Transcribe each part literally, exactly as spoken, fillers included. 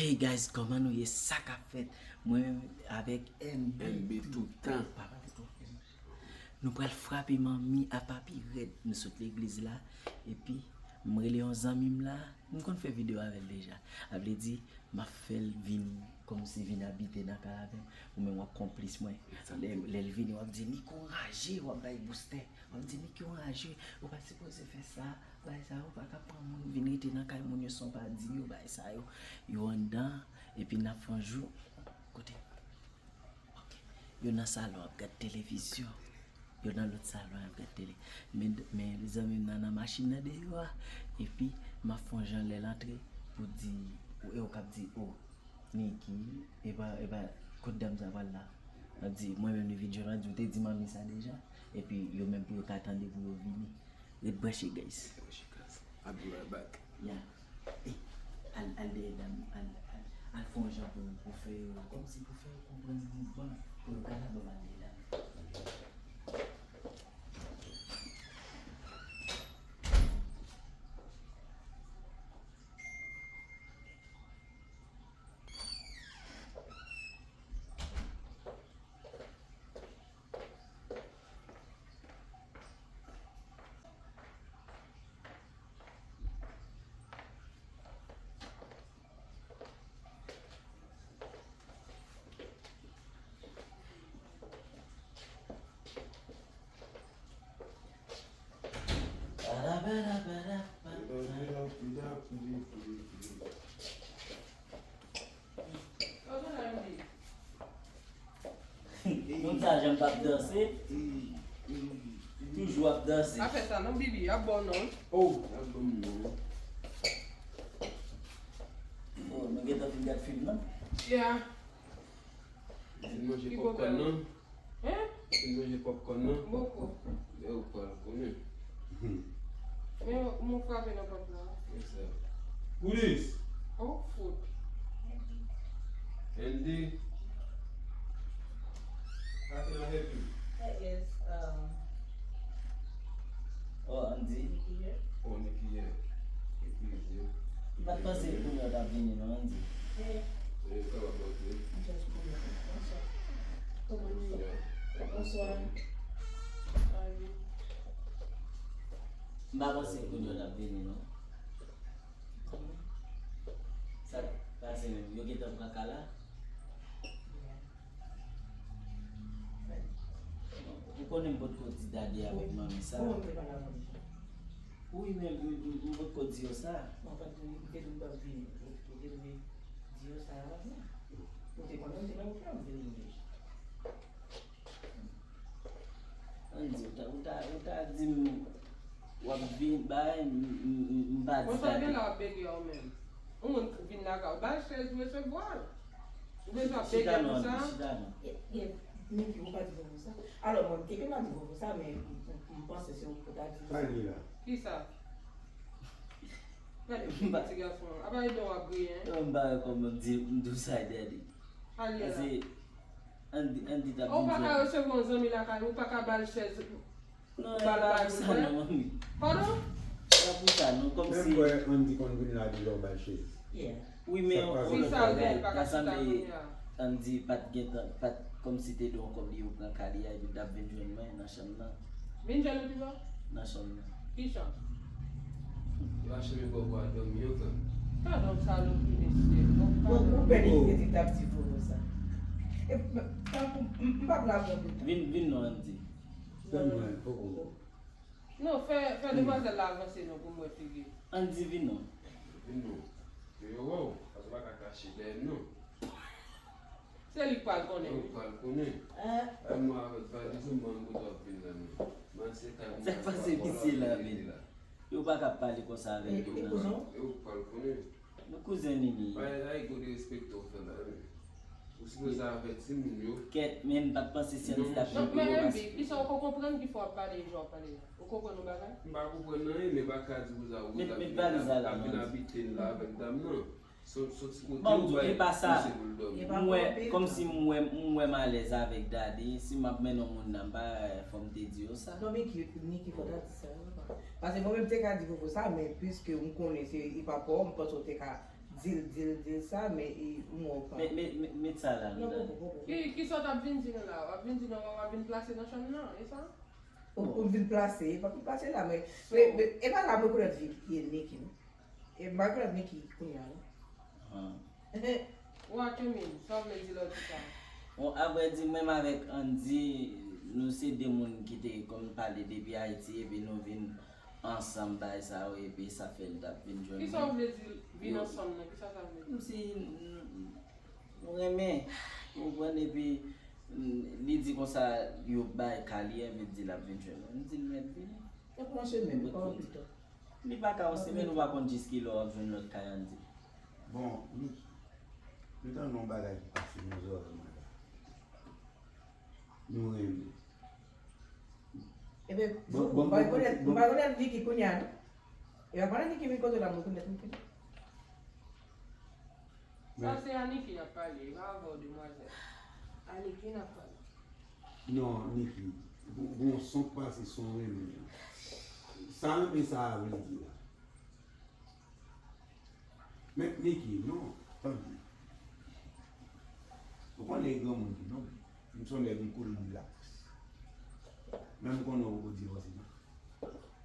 Hey guys, kòman nou ye? Sa k ap fèt? Mwen menm avèk M B. M B tout tan. Pa pale twòp, M B. Nou pral frape manmi a papi rèd. Nou sot legliz la, epi m rele yon zanmi m la. M konn fè videyo avè l deja. A vle di, m ap fè l vin, kòmsi vin abite nan kay avè m. Ou menm w ap konplis mwen. Lè, lè l vini, w ap di, "Niki, w anraje," w ap bay boustè. W ap di, "Niki, w anraje, ou pa sipoze fè sa, bagay sa, ou pa ka pran moun vin rete nan kay moun yo san w pa di yo, bagay sa yo." Yo anndan, epi n ap fè yon jou, kote? Ok. Yo nan salon ap gad televizyon. Yo nan lòt salon ap gad tele. Men, men zanmi m nan, nan machin nan deyò a. Epi, m ap fè yon jan lè l antre pou di, e ou k ap di, "O, Niki, epa, epa, kot dam sa pral la?" M ap di, mwen menm li vin jwenn mwen, di, "Ou te di manmi sa deja?" Epi, yo menm pou yo ka tande pou yo vini. Ret branche, guys. Ret branche, guys. I'll be right back. Yeah. Ey, al, al dèyè dam, al, al, al fè yon jan pou, pou fè yo, kòmsi pou fè yo konprann mouvman, pou yo ka la ban m al dèyè dam. Moun sa janm p ap danse. Toujou ap danse. Pa fè sa non, Bibi, y ap ba w non. Oh, y ap ban m non. Oh, nou gentan fin gad fim nan? Yeah. Vin manje popkòn nan. Hein? Vin manje popkòn nan. Boko. Lè ou pral konnen. Men mwen frape nan pòt la. Yes, sir. Who this? Oh, foot. Andy. How can I help you? Yes, um, Oh, Andy. Niki here. Oh, Niki here. Epi, yo, M pa t panse kounye a w t ap vini, non, Andy. Eh, eh, how about you? M just konnen. Bonswa. Kòman nou ye? Bonswa. Bonswa. How are you? M pa panse kounye a w t ap vini, non. Sa k pase menm? Yo gentan pran ka la? Ou konnen m potko di dadi avèk manmi sa. Wi, men m, m, m potko di yo sa. Andy, ou ta, ou ta, ou ta di m w ap vin bay, m, m, m, m pa di dadi. Konsa gen la w ap bege a ou menm. Yon moun vin lakay ou, ba l chèz ou resevwa l. Ou bezwen ap bege pou sa? Chita non, Andy, chita non. E, e, Niki, ou pa di vovo sa. Alò, mwen, Niki pa di vovo sa, men m, m, m panse se ou ki ta di sa. Sa li la? Kisa? Gade, ti gason an. Apa e don w ap griyen? Yo, m pa wè kòman m di, m di w sa, daddy. Alye la. Paske Andy, Andy t ap vin jwenn. Ou pa ka resevwa yon zanmi lakay ou, ou pa ka ba l chèz. Non, e pa pou sa non, manmi. Padon? E pa pou sa non, kòmsi. Menm wè Andy konn vin la deja ou ba l chèz. Yeah. Wi, men yon lòt bagay, ta sanble Andy pa t gentan, pa t kòmsi te dwe yon kòb li yo pran ka li a, epi l t ap vin jwenn mwen nan chanm nan. Vin jwenn ou pito? Nan chanm nan. Ki chanm? Yo achte men bò pou al dòmi yo, frè m. Gadon salopri, mesye. Bon, ou bèl ki te di t ap di vovo sa. E, m, tankou, m, m pa vle ap pran tout tan. Vin, vin non, Andy. Sèlman, poko. Non, fè, fè demwazèl la avanse non pou m wè figi l. Andy, vin non. Vin non. Yo, yo wè w, paske w pa ka kache dèyè m non. Se li k pral konnen. Yo, li pral konnen. Ay, mwen avèk valiz ou, mwen kote w ap vin la menm. Mwen se kay mwen. Sa k pase misye la menm? Yo pa ka pale konsa avèk yo nan. Yo pral konnen. Nou kouzen Nini. Bagay la, e gwo derespekte w fè la, wi. Ou sipoze avèti moun yo. Kèt, men m pa t panse si Andy t ap vin pou yo. Men M B, kisa ou ko konprann ki fè w ap pale jan w ap pale la? Ou konprann yon bagay? M pa konprann anyen, men pa ka di pou sa ou ap vin abite la avèk dam nan. Soti kote ou bay misye pou l dòmi. M wè, kòmsi m wè, m wè m alèz avèk Daddy, si m ap mennen yon moun nan, m pa, fò m te di yo sa. Non, men ki, Niki, fò ta di sa, non, pa. Paske mwen menm te ka di Vovo sa, men piske m konnen se, e pa pa w, m panse w te ka Di l, di l, di l sa, men e, m wè w pa. Met, met, met, met sa la, nou tande. Ki, ki sa w t ap vin di nou la? W ap vin di nou w ap vin plase nan chanm nan, e sa? Ou, ou vin plase, e pa pou plase la, men, men, men, e pa la mwen konnen vi ki e Nicky, non. E m pa konnen Nicky kounye a, non. What you mean? Sa w vle di lè w di sa? Bon, avrèdi, mwen menm avèk Andy, nou se de moun ki te konn pale depi Ayiti, epi nou vin ansanm bay sa yo, epi sa fè l t ap vin jwenn mwen. Kisa w vle di vin ansanm nan? Kisa sa vle di? Kòmsi nou, nou renmen, ou konprann, epi, mm, li di konsa yo bay ka li, epi di l ap vin jwenn mwen. M di l mèt vini. Yo pran semenn, li pa pran pito. Li pa ka yon semenn, ou pa konn jiskilè w ap jwenn lòt kay Andy. Bon, Nicky, m tande yon bagay ki pase nan zòrèy mwen la. Nou renmen. Ebyen, bon, bon, m pa bon, rekonèt, bon, m pa rekonèt Nicky kounye a, non. E pa pandan Nicky vin kote w la, m rekonèt Nicky, non. Sa se a Nicky y ap pale, e pa avè w, demwazèl. A Nicky n ap pale. Non, Nicky, gon, gon son k pase, son renmen an. Sa renmen sa a vle di la? Men, Nicky, non, tande. Ou konnen e granmoun ki nonm. M se yon nèg, m cool, m relax. Men m konnen ou poko divòse, non.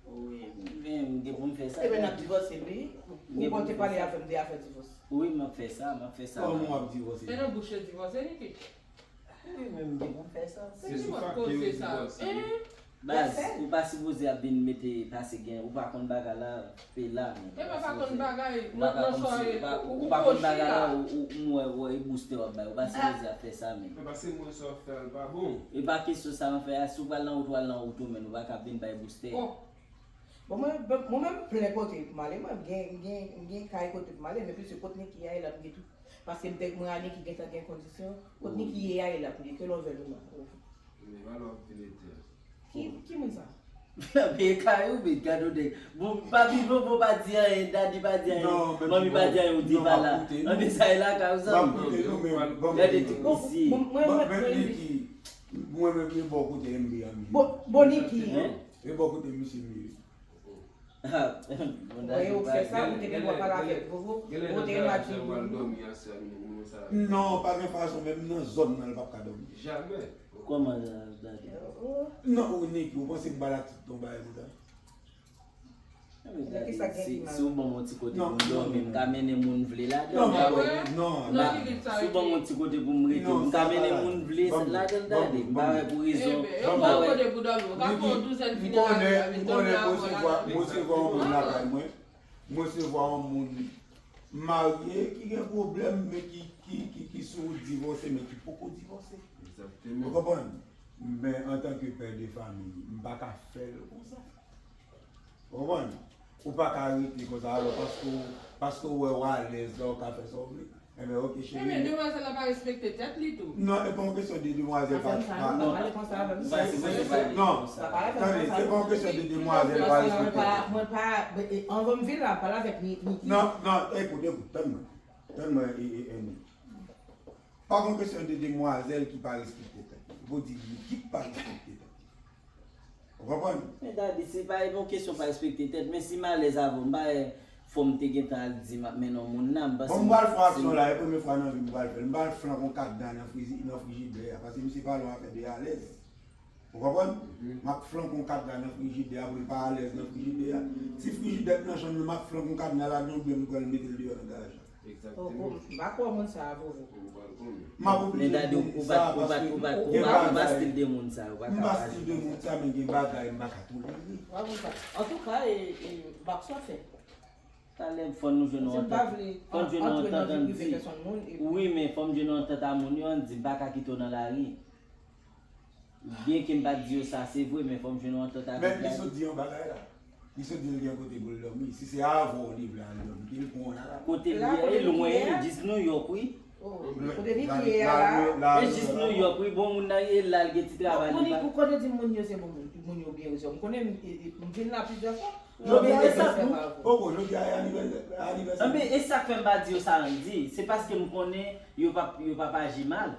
Wi, men m gen pou m fè sa. Ebyen, n ap divòse, wi. Ou poko te pale avè m de afè divòs. Wi, m ap fè sa, m ap fè sa. Kòman w ap divòse? Se nan bouch yo divòse, Nicky. Wi, men m gen pou m fè sa. Se ki mòd koze sa? Baz, ou pa sipoze ap vin mete pase gen, ou pa konn bagay la, pe la, men. E pa pa konn bagay, ou pa ka nan, nan kòmsi, swa ou pa, ou ou pa konn bagay la, ou, ou, m wè, wè, e booster w ap bay, ou pa sipoze ap fè sa, men. Men pase mwen sa w fè a, l pa bon. E pa kesyon sa m fè a, si w pral nan wout, w al nan wout ou, men ou pa ka vin bay booster. Bon, mwen, mwen menm, m plen kote pou m ale. Mwen, m gen, m gen, m gen kay kote pou m ale, men piske kot Nicky a ye la, m gen tout. Paske m te, mwen a Nicky gentan gen kondisyon. Kot Nicky ye a ye la, m gen ke lòvè nou la. Ki, ki moun sa? Peye kay ou, men gade w de. Bon, papi Bobo pa di anyen, dadi pa di anyen, manmi pa di anyen, ou di pa la. Anben sa e lakay ou, zanmi. Gade ti mesye. Mwen, mwen, mwen, Nicky, mwen menm, e bò kote M B a m ye. Bon, bon, Nicky. E bò kote misye m ye. Bon, dadi ou fè sa, ou te gen dwa pale avèk Bobo, Bobo te gen dwa di. Non, pa gen fason, menm nan zòn nan, l p ap ka dòmi. Jamè. Kòman, dadi? Non, ou Nicky, ou panse m ba l ak tout non bagay konsa? Si, si ou ban m yon ti kote pou m dòmi, m ka mennen moun vle ladan. Non, non, non. Si ou ban m yon ti kote pou m rete, m ka mennen moun vle ladan, dadi. M pa wè pou rezon. M pa wè. M konnen, m konnen, m resevwa, m resevwa yon moun lakay mwen. M resevwa yon moun marye ki gen pwoblèm, men ki, ki, ki, ki sou divòse, men ki poko divòse. Ou konprann? Men antanke pè de fanmi, m pa ka fè l konsa. Ou konprann? Ou pa ka rete konsa, alò, paske w, paske w wè w alèz la, ou ka fè sa w vle. Enben, oke, cheri. Enben, demwazèl la pa respekte tèt li tou. Non, e pa yon kesyon de demwazèl pa, pa, non. Non, tande, se pa yon kesyon de demwazèl pa respekte tèt. Mwen pa, mwen pa, anvan m vin la, m pale avèk Nicky. Non, non, ekout, ekout, tann mwen. Tann mwen, e, e, Andy. Pa yon kesyon de demwazèl ki pa respekte tèt li. Ou di Nicky ki pa respekte tèt li. Ou konprann? Men dadi, se pa yon kesyon pa respekte tèt, men si m alèz avè w, m pa wè fò m te gentan al di m ap mennen yon moun nan, m panse. Bon, m pral fè aksyon la, e premye fwa nan vi m m pral fè l. M pral flanke yon katna nan frizi-, nan frijidè a, paske misye pale yon afè de alèz. Ou konprann? M ap flanke yon katna nan frijidè a pou l pa alèz nan frijidè a. Si frijidè nan chanm li, m ap flanke yon katna ladan, oubyen m pral mete l deyò nan garaj la. Egzakteman. M pa kwè moun sa a, Vovo. M ap oblije di moun sa paske gen bagay. M pa stil de moun sa, men gen bagay m pa ka tolere. Antouka, e, e, m ap sòfè. Talè fò nou jwenn yon antant. Fò n jwenn yon antant, Andy. Wi, men fò m jwenn yon antant a moun yo, Andy, m pa ka kite w nan lari. Byenke m pa t di yo sa, se vre, men fò m jwenn yon antant avèk Dadi. Men li sot di yon bagay la. Li sot di l gen kote pou l dòmi. Si se avè w li vle al dòmi, ke l pran w lakay. Kote li ye, e lwen, wi, jis Nouyòk, wi. Kote Nicky ye a la. E jis Nouyòk, wi, bon moun nan ye la, l gen ti travay li pa. Ou konnen di moun yo se bon moun, moun yo byen rezon. M konnen m, e, e, m vin la plizyè fwa. Jodi a e sa, poko, jodi a e anivèsè, anivèsè. Anben, e sa k fè m pa di yo sa, Andy, se paske m konnen yo p ap, yo p ap aji mal.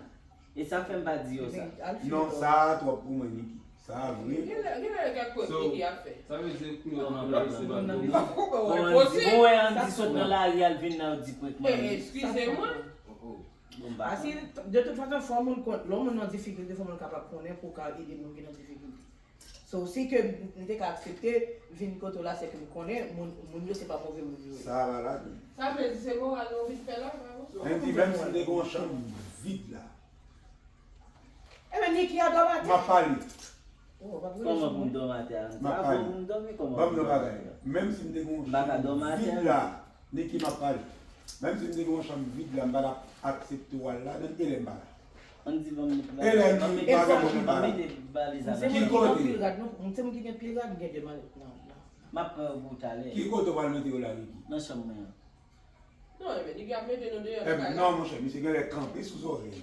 E sa k fè m pa di yo sa. Non, sa a twòp pou mwen, Nicky. Sa vre. Gen lè, gen lè gen prank So, Niki ap fè. Sa vle di kounye a Kòman w prank se nan pa prank nou. Bon, bon, bon, wè Andy sot nan lari al vin la, yo di prank Eh, manmi. Eskize mwen. Oh, oh. Bon, m pa Asi, de tout fason, fò moun konn, lè yon moun nan difikilte, fò moun kapab konnen pou w ka ede moun ki nan difikilte. So, si ke m te ka aksepte vin kote w la, se ke m konnen moun, moun yo se pa move moun yo ye. Sa malad. Sa vle di se moral nou vin fè la, pa bon? Andy, menm si m te gen yon chanm vid la, Ebyen, Niki a dòm atè. m ap pale. Oh, w ap rele Kòman sou pou m mwen. dòm atè a? M ap Apre pale. pou m dòmi, kòman Ban m pou m yon dòmi bagay. atè a? Menm si m te gen yon M pa ka dòm chanm atè, vid non. La, Niki m ap pale. Menm si m te gen yon chanm vid la, m pa t ap aksepte w al ladan l, e lè m pa la. Andy, ban m E lè Niki pa gen moun ki pa la. Mete valiz M se avè moun m. ki gen anpil rad, non. M se moun ki gen pil rad, m gen de malèt. Non, non. M ap pran pou talè. Ki kote w al mete yo la, Niki? Nan chanm mwen an. Non, ebyen, Niki ap mete nou deyò Eh, nan kay la. Non, monchè, misye gen lè kanpe sou zòrèy.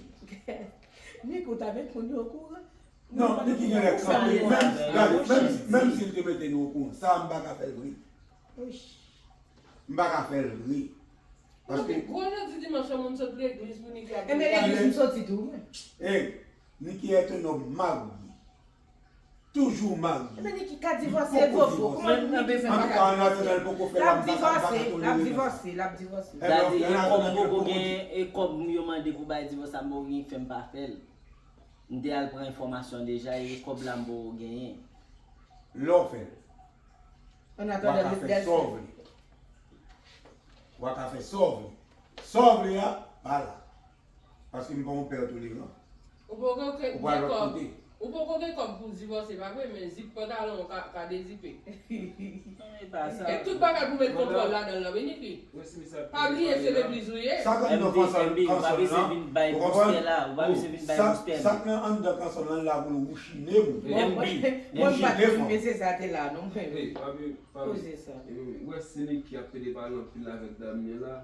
Niki, ou ta met moun yo okouran. Non, Niki gen lè kanpe. Menm, gade, menm, menm si l te mete nou okouran, sa a m pa ka fè l vre. Uish. M pa ka fè l vre. Paske Gwo jodi dimanch an, moun sot legliz pou Niki ap Ebyen, legliz m soti tou, mwen. Hey, Niki est un homme marié. Toujours marié. Ebyen, Niki ka divòse, Poko vovo. divòse. Kòman Niki fè An tou ka, an atandan l poko fè L la, ap m pa ka, m pa ka divòse, l ap tolere sa. divòse, l ap divòse. Eh, Gade, non, e an kòb atandan m poko l poko gen, e kòb yo mande pou bay divòs la, m poko gen fè m pa fè l. M te al pran enfòmasyon deja, e kòb la m poko genyen. Lè w fè l, An w a atandan ka l fè bèl sa w vle. W a ka fè sa w vle. Sa w vle a, pa la. Paske m pa yon pè toleran. Ou poko gen Ou pral lòt kòb. Kote. Ou poko gen kòb pou divòse, pa vre, men zip pantalon w ka, ka dezipe. Non, e pa sa. E tout bagay pou met kontwòl ladan l la, wi, Niki. Pa bliye se legliz ou ye. Sa k anndan konsòl, M D, M D, ou pa konsòl bezwen lan, vin bay ou bouste konprann? la, ou pa bezwen vin bay Sa, bouste. Sa k nan anndan konsòl lan la pou l wouchine moun. M D, Mwen M D. pa Jile konn fò. Mesye sa te la, non, mwen. Hey, pa vle, pa vle. Koze sa. E, ou wè se Niki ap pede pale anpil avèk dam nan la,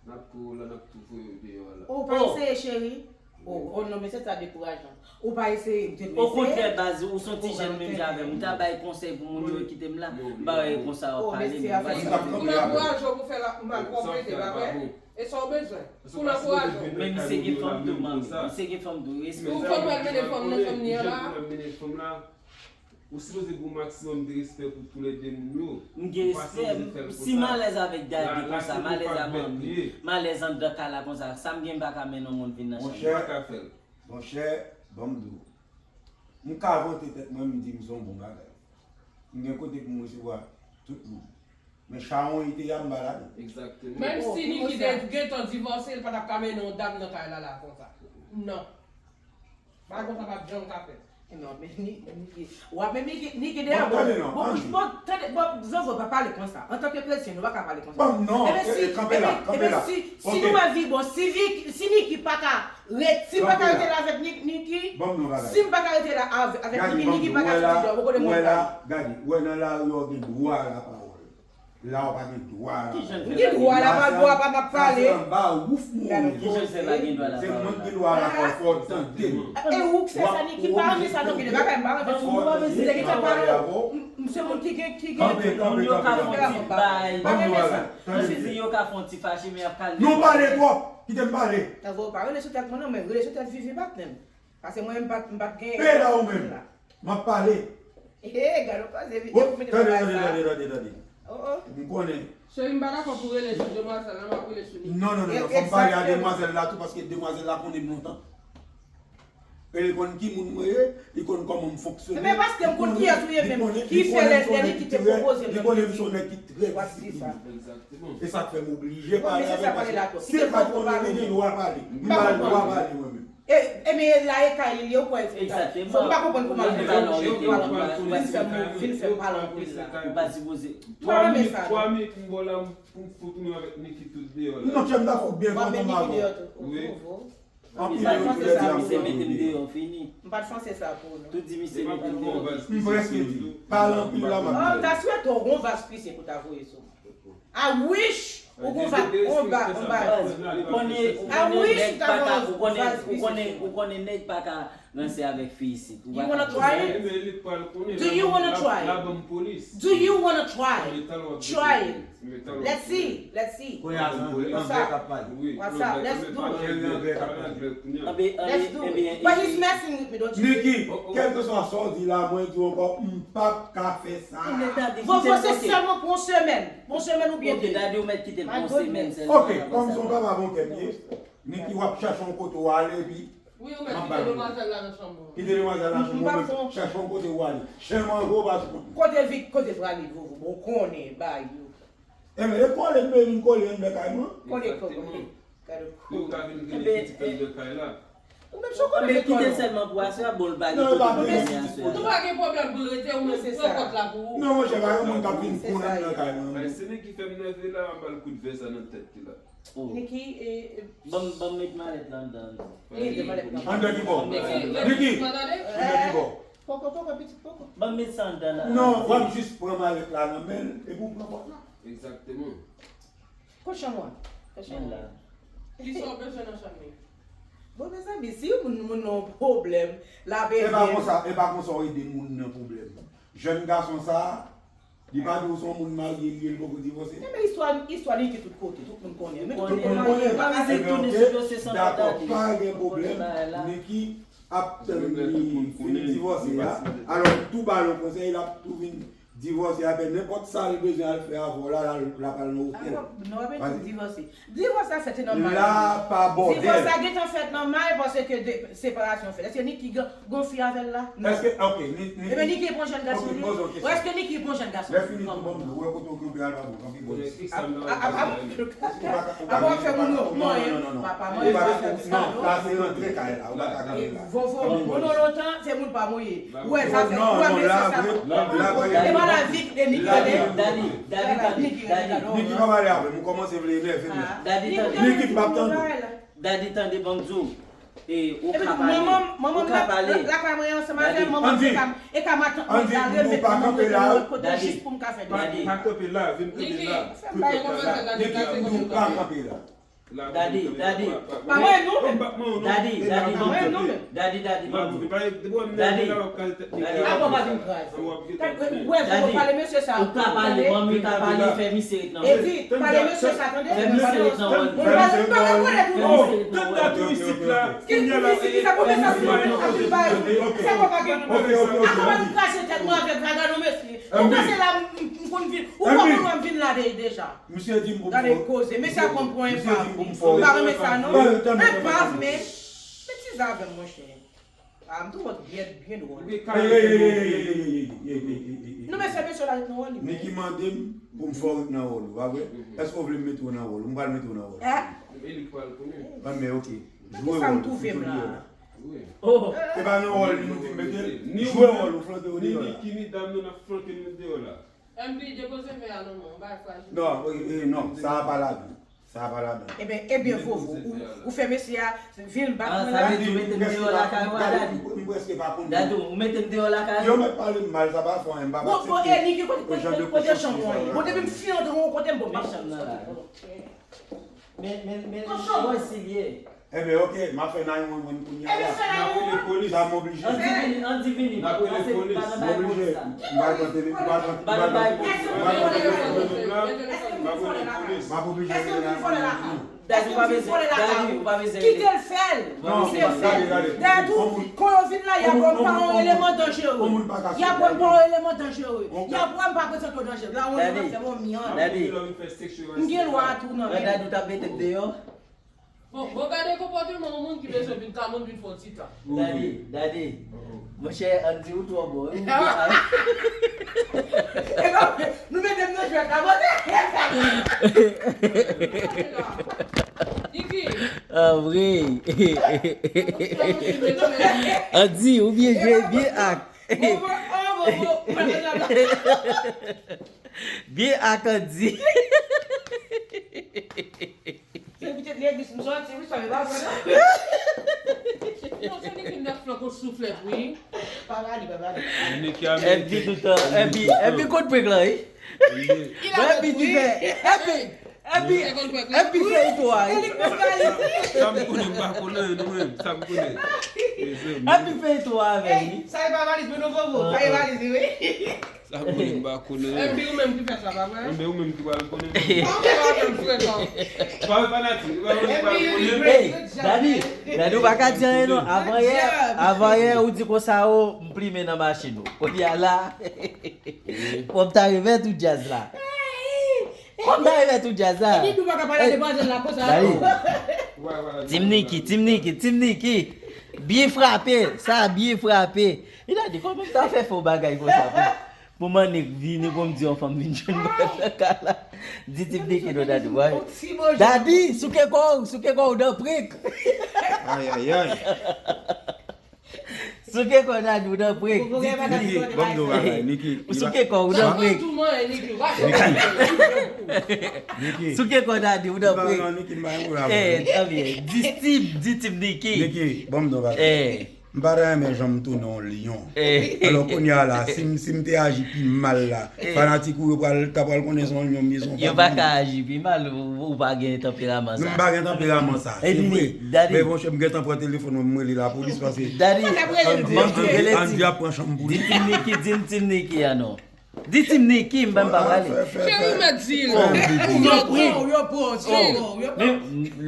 n ap tou la, n ap tou voye w deyò la. Ou pa eseye, cheri? Oh, oh non, mesye sa dekourajan. Ou pa eseye, m te dwe eseye. Okontrè, baz, ou se yon ti jèn menm jan avè m. Ou ta bay konsèy pou moun yo kite m la. M pa wè konsa w ap pale, men ou pa Mesye soti. Pou l ankouraje w pou fè la, m al konplete, pa vre? E sa w bezwen. Pou l ankouraje w. Men misye gen fanm tou, manmi. Misye gen fanm tou. Respè. Ou konn pral mennen fanm nan chanm li an la? Ou sipoze gen yon maksimòm de respè pou toulède moun yo. M gen respè. Si m alèz avèk Daddy konsa, m alèz a manmi, m alèz anndan kay la konsa, sa m gen m pa ka mennen yon moun vin nan chanm mwen. Ou pa ka fè l. Monchè, ban m di w. M ka vante tèt mwen, m di m se yon bon bagay. M gen kote pou m resevwa tout moun. Men chawonyite a, m pa ladan. Egzakteman. Menm si Niki te gentan divòse, l pa t ap ka mennen yon dam nan kay la la konsa. Non. Bagay konsa pa t janm ka fèt. Non, men Niki, Niki, w ap men Niki, Niki deyò. Bon, tande non, bon, bon, tande, bon, Zozo pa pale konsa. Antanke kretyen, nou pa ka pale konsa. Bon, non, e, e, kanpe la, kanpe la. Si nou wè vi bon, si vi, si Niki pa ka rete, si m pa ka rete la avèk Niki, si m pa ka rete la avèk Niki, Niki pa ka soti deyò, ou konnen mwen pale. Gade, ou wè nan lari a w gen dwa lapawòl. La w pa gen dwa la. Kijan l fè pa gen dwa la? Dwa la pa, dwa pa, m ap pale. Anba wouf mwen. Kijan l fè pa gen dwa la? Se mwen ki gen dwa la, fò, fò w tande m. E ou k fè sa, Niki pa renmen sa non, ki de bagay m pa renmen. Ou pa renmen se ki fè pale. M se moun ki gen, ki gen. Kanpe, kanpe, kanpe, kanpe. Bay. Pa renmen sa. Tande byen. Yo ka fè yon ti fache, men y ap kalme. Nou pale twòp. Kite m pale. Nan vo pa rele sou tèt mwen non, men rele sou tèt Vivi bat menm. Paske mwen, m pa t, m pa t gen. Pe la ou menm. M ap pale. Ee, gade w koze, Tande, tande, tande, tande, tande. Oh, oh. M konnen. Cheri, m pa dakò pou rele sou demwazèl la, m ap rele sou Niki. Non, non, non, non. Fò m pale a demwazèl la tou, paske demwazèl la konnen m lontan. E li konn ki moun mwen ye, li konn kòman m fonksyone. Men paske m konn kiyès ou ye menm, ki fè lè, lè li kite pwopoze m. Li konnen m se yon nèg ki trè disiplinen. Egzakteman. E sa k fè m oblije pale avèk li. Si l pa t konn pale, M pa gen dwa pale mwen menm. E, e men la e kay li, ou kwè se kay. Fò m pa konprann kòman l fè vin fè m pale anpil la. Ou pa sipoze. M pa renmen sa. Twa minit, twa minit m ba w la, pou m fout ou menm avèk Niki tout deyò la. Non, chè, m ta fout byen kontan m avè w. Wi. Anpil moun ki di m se mete m deyò, fini. M pa t panse sa pou ou non. Tout di misye mete m deyò. M prèske di. Pale anpil la, m ap Oh, m ta swete w gon vaz pise pou ta voye sou mwen. I wish ou gon vaz, gon ba, gon ba. Ou konnen, ou konnen nèg pa ka, ou konnen, ou konnen, ou konnen nèg pa ka ranse avèk fi isit. You wanna try it? Do you wanna try it? Do you wanna try it? Try it. Let's see, let's see. Kounye a se anglè k ap pale. What's up? Let's do it. Let's do it. But he's messing with me, don't you see? Niki, kèlkeswa sa w di la, mwen di w ankò, m p ap ka fè sa. Vovo, se sèlman pou yon semèn. Pou yon semèn oubyen de. Ok, kòm se yon papa bon kè m ye, Niki w ap chache yon kote w ale epi. Wi, ou mèt kite demwazèl la nan chanm ou. Kite demwazèl la nan chanm ou, ou mèt chache yon kote w ale. Chen manje w pa sou kont mwen. Kote Vic, kote Praline, Vovo, bon, konnen, bay yo. Enben, e kole m vle vin kole anndan kay mwen. Kole kòkòt. Gade kou. Yo ka vin rele pitit anndan kay la. Ou menm si w konnen se kòlè w. Kite sèlman pou aswè, bon, l pa gen kote pou dòmi aswè. Nou pa gen pwoblèm pou l rete, ou menm pran pòt la pou ou. Non, monchè, pa gen moun k ap vin konn anndan kay mwen. Bay, se Niki fè m nève la, m ap ba l kout vè sa nan tèt li la. Oh. Niki, e. Ban m, ban m met malèt la anndan. Anndan ki bò? Niki, anndan ki bò? Poko, poko, pitit, poko. Ban m met sa anndan la. Non, w ap jis pran malèt la nan men l, epi w pran pòt la. Egzakteman. Kot chanm ou a? Kot chanm ou a? Kisa w bezwen nan chanm li? Bon, mezanmi, si yon moun, moun nan yon pwoblèm, l ap ede l. E pa konsa, e pa konsa w ede moun nan pwoblèm. Jèn gason sa a, li pa di w se yon moun marye li ye, li poko divòse. Ebyen, istwa, istwa Niki tout kote, tout moun konnen. Tout moun konnen. Pa bezwen tounen sou dosye san pataje. Dakò, pa gen pwoblèm. Niki ap tann li fin divòse a. Alò, tou ba l yon konsèy, l ap tou vin divòse apre, nenpòt sa l bezwen al fè avè w la, l ap al nan otèl. Non, pa bezwen divòse. Divòs la fèt nan may. La pa bòdèl. Divòs la gentan fèt nan may paske de separasyon fèt. Èske Niki gen yon fi avè l la? Non. Èske, ok, Niki. Ebyen Niki pran jèn gason li. Ou èske Niki pran jèn gason li? Lè fini tou ban m dlo, ou wè kote w kanpe a la bon, kanpe bò isit. Apa w ap fè moun yo manyen, papa manyen, papa fè sa. Non, la se rantre kay la, ou pa ka kanpe la. Vovo, moun lontan, se moun pa mwen ye. Ou wè sa fè, ou wè mesye sa. E pa la vi de Niki rele. Dadi, dadi, dadi, dadi. Niki pa pale avè m, ou kòmanse vle enève m la. Dadi, tande. Niki, m ap tande w. Dadi, tande, ban m di w. E, ou ka pale. Ou ka pale. Dadi, Andy, Andy, m di w pa kanpe la. Dadi, dadi. Pa kanpe la, vin kanpe la. Niki, m di w pa kanpe la. Dadi, dadi. Pa manyen nou menm. Dadi, dadi, manyen nou menm. Dadi, dadi, manyen nou. Dadi, dadi. Apa w pa vin kraze. Ou wè, ou pale mesye sa. Ou ka pale, manmi ka pale, fè misye ret nan wòl. Edi, pale mesye sa, tande. Fè misye ret nan wòl. Ou pa, ou pa rekonèt ou non. Tande tou isit la. Ki isit, ki sa konvèsasyon nou ap vin bay. Sa pa gen. Apa w vin kraze tèt mwen avèk vagabon mesye. Ou panse la m, m, m konn vin. Ou konn mwen vin la de, deja. Misye di m pou m fò. Gade koze, mesye ap pran pwen epav li. M pa renmen sa non. Epav, men. Betiz avè m, monchè. Ah, m twò byen, byen dwòl. Non, men se mesye la ret nan wòl li. Niki mande m pou m fè w ret nan wòl ou, pa vre? Èske w vle m mete w nan wòl ou? M pral mete w nan wòl. Enben, ok. Jwe wòl ou, fouti w deyò la. E pa nan wòl li nou di m mete l? Jwe wòl ou, flanke w deyò la. Ni Niki, ni dam nan ap flanke m deyò la. M pi depoze vè a nan men w, m pa frajil. Non, e, e, non, sa a pa ladan. Sa a pa ladan. Ebyen, ebyen, Vovo, ou, ou fè mesye a vin bat mwen la. Sa vle di ou mete m deyò lakay ou a, Dadi? M prèske pa konn. Dadi, ou mete m deyò lakay ou? Yo mèt pale m mal, sa pa fè anyen, m p ap aksepte. Bon, bon, e Niki, kote, kote, kote chanm ou an ye? Bon, depi m fin antre yon kote, m bon, men chanm nan la. Men, men, men, mwen si l ye. Enben, ok, m ap fè nine one one kounye a la. Enben, fè nine one one. Sa m oblije. Andy vini, Andy vini. N ap rele polis. M oblije. M pral pran tele, m pral pran, m pral pran, m pral pran telefòn. M ap oblije rele nine one one. Dadi, ou pa bezwen, Dadi, ou pa bezwen rele. Kite l fè l. Non, gade, gade. Dadi, kon yo vin la, y ap wè m pa yon eleman danjere. Y ap wè m pa yon eleman danjere. Y ap wè m pa prezante w danjere. La, ou wè m ap fè yon myann. Dadi. M gen lwa tou nan men m. Dadi, ou t ap mete m deyò? Bon, bon, gade konpòteman yon moun ki bezwen vin ka moun vin fè yon ti tan. Dadi, Dadi. Monchè, Andy, ou twò bon wi. Ou gen a. E non, nou mete m nan jwèt la, bon. Niki. Ah, vre. Andy, ou byen jwe, byen ak. Bon, bon, oh, bon, bon. Byen ak Andy. Se pitit legliz m sòti wi, sa yo pa vre non. Non, se li ki nèf flank yon souflèt wi. Pa pale, pa pale. Epi toutan, epi, epi kot prank lan wi. Bon, epi ki fè, epi, epi, epi fè itwa wi. Sa m konnen, m pa konnen non menm, sa m konnen. Epi fè itwa avè l wi. Sa e pa valiz mwen non, Vovo, sa e valiz li wi. Sa konnen m pa konnen. Enben ou menm ki fè sa, pa vre? Enben ou menm ki pral konnen. Ou pa menm frekan. Pa fanatik, ou pa menm ki pral konnen. Hey, Dani, Dani, ou pa ka di anyen non. Avan yè, avan yè, ou di konsa, o, m plimen nan machin ou. Kounye a la, w ap ta remèt ou djaz la. Kòm ta remèt ou djaz la. Epi nou pa ka pale de bwazèl la konsa. Dani. Team Niki, Team Niki, Team Niki. Byen frape, sa byen frape. Li ta di kòman m ta fè fè yon bagay konsa pou, pou m annik vini pou m di yon fanm vin jwenn mwen nan kay la. Di Team Niki non Dadi, wè. Dadi, souke kò w, souke kò w nan prik. Ayayay. Souke kò Dadi ou nan prank. Niki, ban m di w bagay, Niki. Souke kò ou nan prank. Niki. Souke kò Dadi ou nan prank. Niki, m pa yon la. Eh, tanbyen. Di Team, di Team Niki. Niki, ban m di w bagay. Eh. M pa ta renmen jan m tounen yon lyon. Eh. Alò kounye a la, si m, si m te aji pi mal la, eh, fanatik ou yo pral, ta pral konnen se yon lyon m ye, se yon pa. Yo pa ka aji pi mal, ou, ou pa gen tanperaman sa. Non, m pa gen tanperaman sa. Se vre. Men monchè, m gentan pran telefòn mwen, m rele lapolis paske Andy, Andy, Andy ap pran chanm pou li. Di Team Niki, di Team Niki a non. Di Team Niki, m pa m pa prale. Cheri, m ap di l. Yo pran w, yo pran w, yo pran w. Men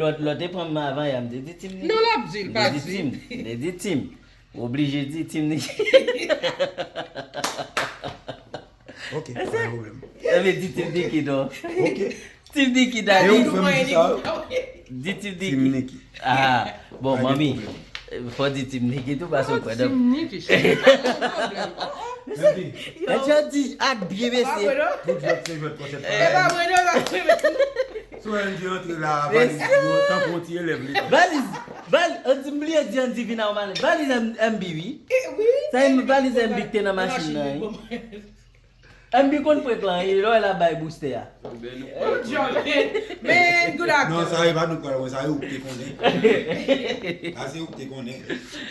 lòt, lòt te pran m avan yè, m te di Team Niki. Non, l ap di l, pa di. M te di Team. M te di Team. Ou oblije di Team Niki. Ok, pa gen pwoblèm. Enben di Team Niki non. Ok. Team Niki Dadi. Di Team Niki. Ah, bon, manmi. Fò di Team Niki tou paske ou kwè nan. Team Niki, cheri. Pa gen pwoblèm. Mesye, Andy ak byen mesye. Tout jwèt se jwèt kòchèt. E pa vre non, sa vre. Sou Andy antre la, valiz yo, tankou yon ti elèv li. Valiz, valiz, Andy, m bliye di Andy vin a yon malè. Valiz M B, wi. Sa e valiz M B ki te nan machin nan, wi. M B konn prank lan, e lè w la bay boustè a. Good job, man. Man, good actor. Non, sa e pa nou k pral wè, sa e ou k te konnen. Sa se ou k te konnen.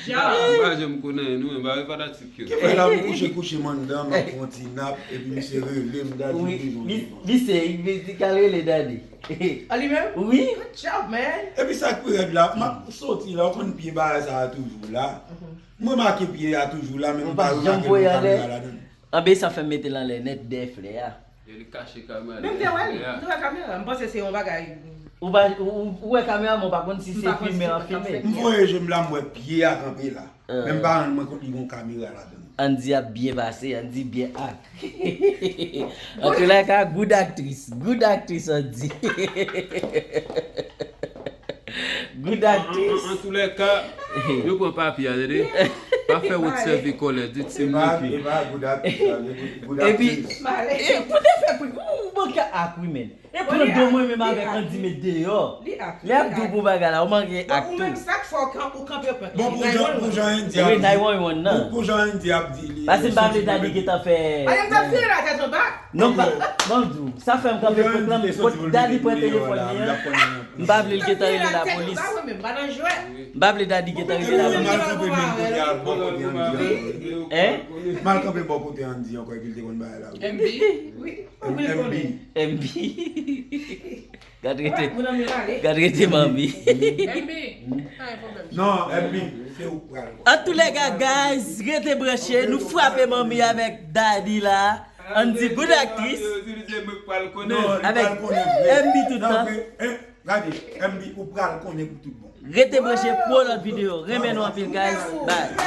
Job. M pa janm konnen, nou, m pa fanatik yo. Ki fè la, m kouche, kouche m anndan, m ap fè yon ti nap, epi misye rele m, Dadi, wi, li, li se, li kal rele Dadi. A li menm? Wi. Good job, man. Epi sa k pi rèd la, m ap soti la, ou konn pye bagay sa a toujou la. M remake pye a toujou la, men m pa remake yon kamera ladan l. Anben sa fè m mete l anlè nèt dèyè flè a. Yo li kache kamera dèyè flè a. M te wè l, m te wè kamera, m panse se yon bagay. Ou pa, ou, ou wè kamera men ou pa konn si se filme an filme. M voye je m la m wè pye a kanpe la. Men m pa rann mwen kont li gon kamera ladan l. Andy ap byen pase, Andy byen ak. Antoulèka, good aktris, good aktris Andy. Good aktris. Antoulèka, yo pran papye a, tande. Pa fè wont sèvi kòlè, di Team Niki. Epi, e, pou te fè kou, ou manke ak wi men. E pran do mwen menm avèk Andy met deyò. Li ap di w pou bagay la, ou manke ak tou. Ou menm sa k fè w kanpe w kanpe prank. Bon, pou jan, pou jan Andy ap di. Wi, nine one one nan. Pou, pou jan Andy ap di li. Paske m pa vle Dadi gentan fè. Pale m t ap vire la tèt anba. Non, pa, ban m di w, sa fè m kanpe prank lan, kot Dadi pran telefòn li an. M pa vle l gentan rele lapolis. M pa vle Dadi gentan rele lapolis. Hein? M al kanpe bò kote Andy ankò epi l te konn bagay la wi. M B? Wi. M B. M B. Gad rete, gad rete manmi. M B. Non, M B, se ou k pral. Antoulèka, guys, rete branche. Nou frape manmi avèk Dadi la. Andy, good aktris. Avèk M B tout tan. Gade, M B, ou pral konnen pou tout bon. Rete branche pou yon lòt videyo. Renmen nou anpil, guys. Bye.